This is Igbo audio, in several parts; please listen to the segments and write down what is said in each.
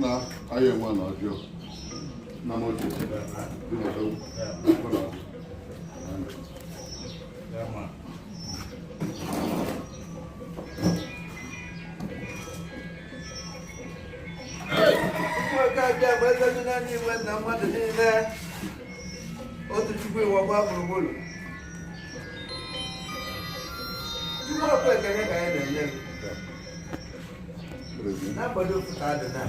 Na anyị enwe na ọjọọ na m ochie dị n'ọzọ. Na mmadụ niile otu Chukwu iwe gba gburugburu. Chukwu ọkụ, ekele ka anyị na-enye gị n'agbado ofu ka adị na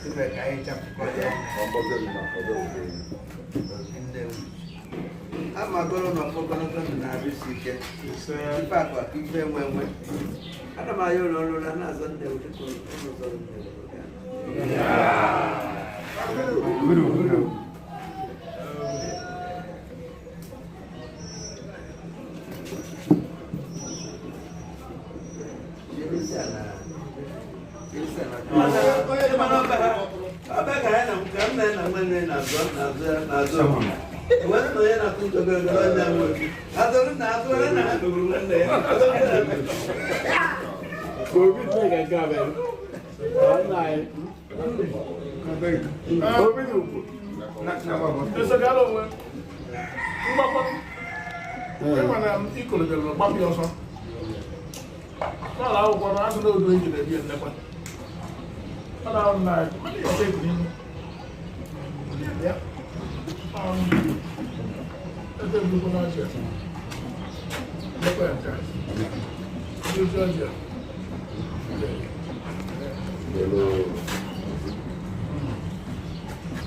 ime ka anyị chapụkọ ya. Nnewi amagoro na ọgbọ ogologo ndụ na-arụ isi ike, ife akụ akụ, ife enwe enwe. Ana m ayọ ụlọ ọrụ na na-azọ Nnewi dịka ụlọ zọrọ Nnewi n'oge a. Ọbẹ̀ ka ya na ka m na nwanne na-azọ na-azọ na-azọ nwanne na onye na-atụ ụjọ ogologo onye nwe azọrọ na azọrọ na ha dogburu nwanne ya. Obi dị ka nke a mere. Nna anyị. Obi dị ugwu. Esegara onwe mgbakọ ịma na ikolobere gbapụ ya ọsọ n'ụlọ akwụkwọ na asụ n'odu eji na ebi nnekwa ọ na-ahụ na mana ya ọsọ ebu n'ihu ya ebe nnukwu n'ọjị nnekwa ya nke a ndị ozi ọjị a.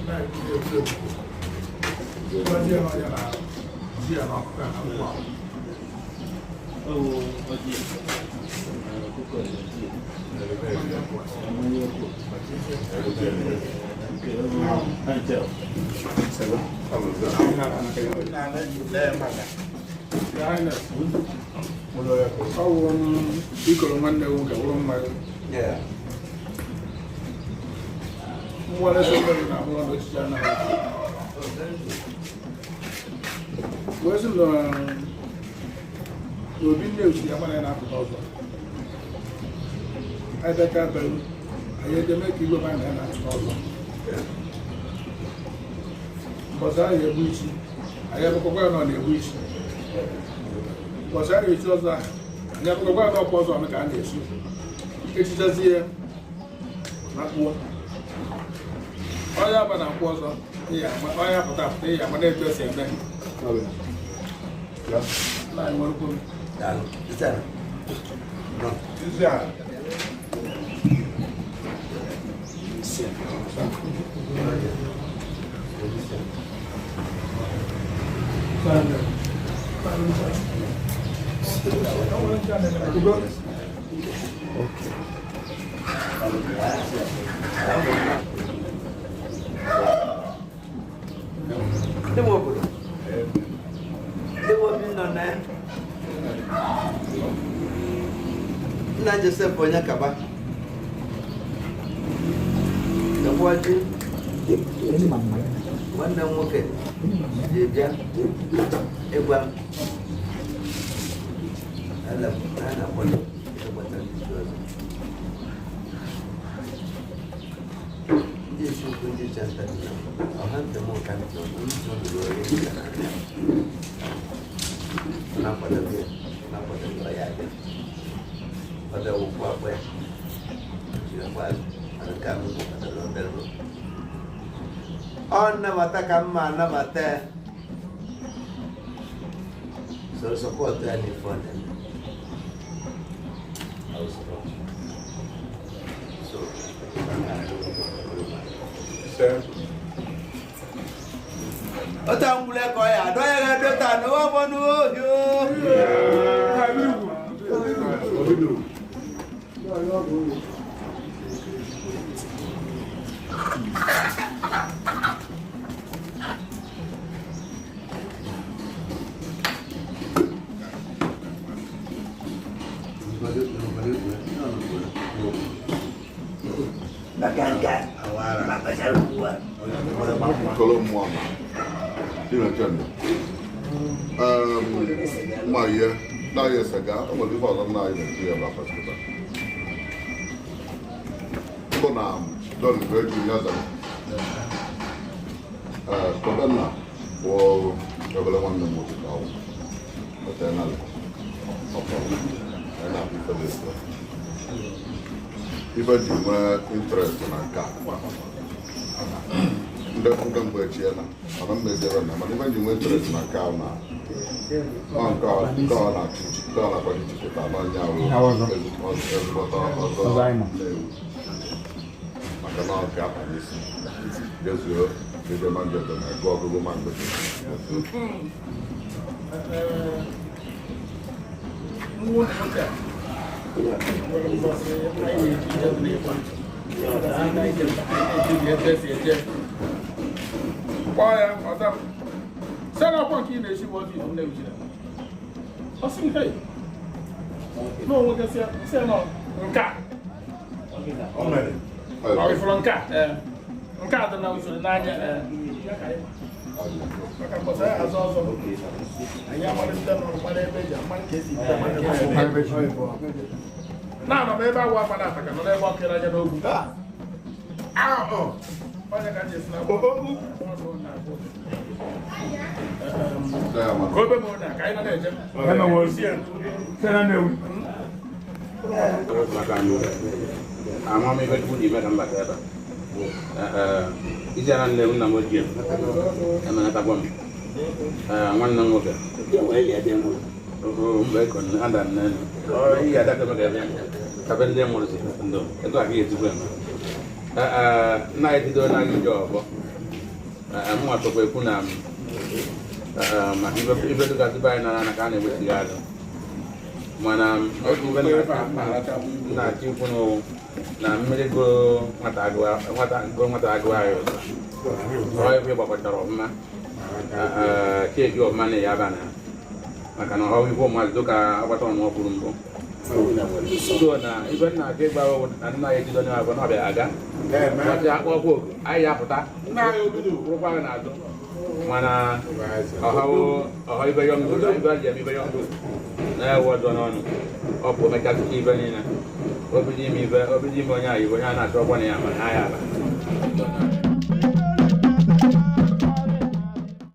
Na-ekwu ekwu ọjị ya na ji ya na ọkụkọ na ngwa. Ọwụ ọjị, ọkụkọ na ji. Mmanya ọkụ. Nke ọwụ antel. Your Highness, ọ wụ ikoro nwanne m nwoke wụrụ mmanya nwere so mmiri na abụrụ na osisi anaghị wee sị na obi nne osi ya mana ya na-apụta ọzọ anyị deka beru anyị edeme ka igwe mana ya na-apụta ọzọ mbọsị anyị egbu isi, anyị ebekọkwa ya na ọ na-egbu isi. Mbọsị anyị echi ọzọ ahụ, anyị ebekọkwa ya na ọkwa ọzọ ka a na-esi echichazie ya na kpụọ onye aba na akwụ ọzọ ịya ama onye apụta apụta ịya ama na-etu esi eme na anyị nwere kwuru. Daalụ. Ise. Nọ. Isi a. Ndị nwe obodo. Ndị nwe obi nọ na ya. Nna Joseph onye kaba. Lekwa ọjị. Nwanne m nwoke ji bịa ịgwa m. A na-akwado ịgbata ndị ọzọ. Ndị iche nta dị na ọha ntị m ka ntị ọnụ ntị unu ruo onye dị na na-akwadobe na-akwadobe ya abịa ọ bịa wụkwụ akpa ya jirikwa azụ mana nke a m kwadoro obere ọ nnabata ka mma anabata ya soro sọpọtụ ya n'ife ọ na-eme. I will support you. So, ọta ngwule ka ọ ya adọ ya ga-adọta n'ụwa bụ n'ohi. Kolo mmụọ ma Chineke ndụ. Ma ihe na ihe sega, o nwere ife ọzọ nna anyị na-eti ya bụ afọsịta. Mbụ na John bụ eji ya zara. Ee, Tobenna bụ obere nwanne m nwoke ka ọ bụ. O teela ọkọ anyị na-abụ ife dị etu a. Ife ji nwee interest na nke a ndị ndị mgbe echiela mana mma ejebe na mana ife ji nwee interest na nke a na ọ nke ọ nke ọ na-achị nke ọ na-akwado ichikọta n'ọnya awụ ezigbote ọzọ na-ewu maka na ọ nke akpa n'isi jezuo ebe ma njedo na ego ọgụgụ ma mgbede jezuo. Nwa nwoke a nwere mbọsị anyị na-eji ije n'ịgba. Anyị na-eji ebe esi eje. Kpọọ ya ọza m. Sị na ọkwa nke ị na-esi bụ ọdụ izu na-ejire. Ọ sị m, "Hey, na onwe gị sị ya nọ nke a." Ọ ifuru nke a? Ee. Nke a dị na usoro n'anya. Ee. Ya ka anyị ma. Maka mbọsị anyị azụ ọzọ. Anyị amalite n'ọrụ mara ebe eji amara ka esi ete mara ka esi eme. Na-anọ m ebe awụ afa na-ataka nọ n'ebe ọkịrị anya n'ogwu. Ahụ. Onye ka m ji esi na ogwu. Ya ma Ka obe m onye a ka anyị nọ na-eje. Isi ya. Maka amamihe Chukwu ji mee ka m bata ebe a. Isi ala nne m nna m ochie emenatakwa m. Nwanne m nwoke mgbe eko ada nne ihe adaka m ga-ebe kabe ndị mụrụ si ndụ etu a ka ihe ezigbo eme. Nna anyị bido na anyị ji ọbọ mụnwa chọkwa ekwu na maka ibe dịgasị be anyị nara na ka a na-ewesighị azụ mana otu ibe na-achọ ikwu n'ụwụ na mmiri gụrụ nwata agụ anyị ụzọ ọ ebe gbakọtara ọfụma cheki ọfụma na ya abana maka na ọhụ ikwu mmadụ dịka agbata ọnụ kwuru mbụ so na ibe nna aka ịgba na nna ya ejido onye abụọ na ọbịa aga ọchị akpọ ọkwa oku anyị ya apụta kwụrụkwa gị n'azụ mana ọha ibe yọngụ ibe ji eme ibe yọngụ na-ewe ọzọ n'ọnụ ọ bụ mechasịcha ibe niile obido ime ibe obido ime onye ahụ ibe onye a na-achọ ọkwa na ya ma na ya aba.